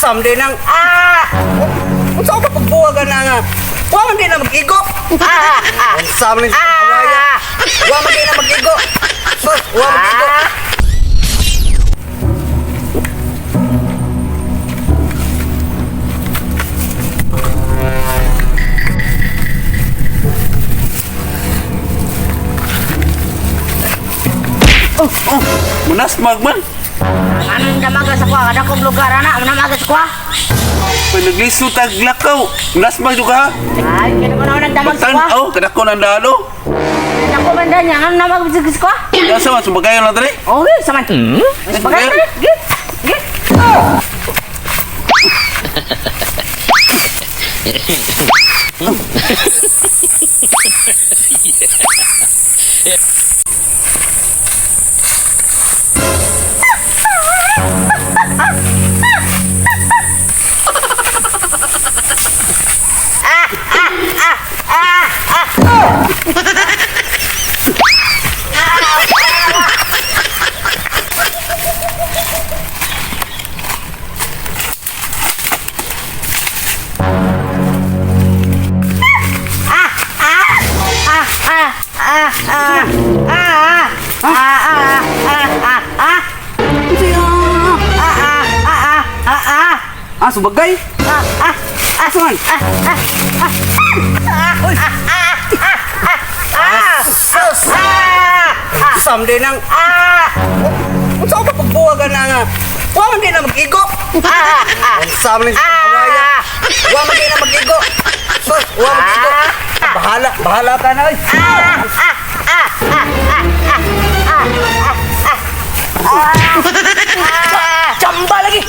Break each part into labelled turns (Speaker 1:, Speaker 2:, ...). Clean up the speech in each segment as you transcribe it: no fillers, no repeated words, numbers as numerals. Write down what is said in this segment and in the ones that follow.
Speaker 1: Unsa man din ang ah! Unsa ka pagbuwagan na nga? Wa man din na mag-igo. Unsa man din ah! Wa man din na mag-igo. Sus, wa mag-igo.
Speaker 2: Munas magman.
Speaker 3: Anong damaga sa kuha? Kada kong lugar, anak. Anong damaga sa kuha?
Speaker 2: Panagliso tag lakaw. Munas mag ka.
Speaker 3: Ay, kaya ko na nagdamag sa kuha.
Speaker 2: Pagtan-aw kada ko nang dalo.
Speaker 3: Ako man niya. Anong damag sa kuha?
Speaker 2: Asa man sumagayon lang dre.
Speaker 3: Okay, saman. Bagay na. Git. Git. Ah, ah, ah, ah, ah, ah, ah, ah, ah, ah.
Speaker 1: Unsa ya?
Speaker 3: Ah, ah, ah, ah, ah, ah.
Speaker 1: Ah, subagay.
Speaker 3: Ah, ah,
Speaker 1: Asa man?
Speaker 3: ah, ah, ah,
Speaker 1: Sus!
Speaker 3: ah,
Speaker 1: Unsa man din ang
Speaker 3: ah,
Speaker 1: Unsa ka pagbuwagan na nga? Wa man din na mag-igo.
Speaker 3: ah, ah.
Speaker 1: Unsa man din ah! Wa man din na mag-igo. Sus, wa mag-igo. Bahala, bahala ka na oy.
Speaker 3: Chamba lagi.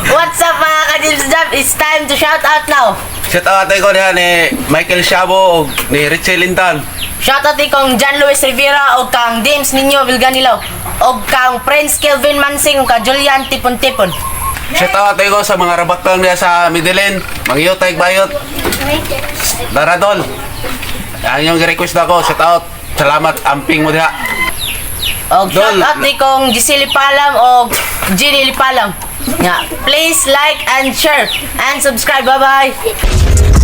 Speaker 3: What's up, mga ka-Jibs Jab? It's time to shout out now.
Speaker 2: Shout out ko diha ni Michael Shabo og ni Richie Lintan.
Speaker 3: Shout out kong John Luis Rivera o kang James Nino Vilganilaw o kang Prince Kelvin Mansing o kang Julian Tipon Tipon.
Speaker 2: Shout out ko sa mga rabatang diha sa Medellin, Mangyotay Bayot. Daradol. Ang yung request nako, shout out. Salamat amping mo diha.
Speaker 3: Og shout
Speaker 2: Dol.
Speaker 3: out ni kong Giselle Palam o Ginny Palam. Nga, please like and share and subscribe. Bye-bye.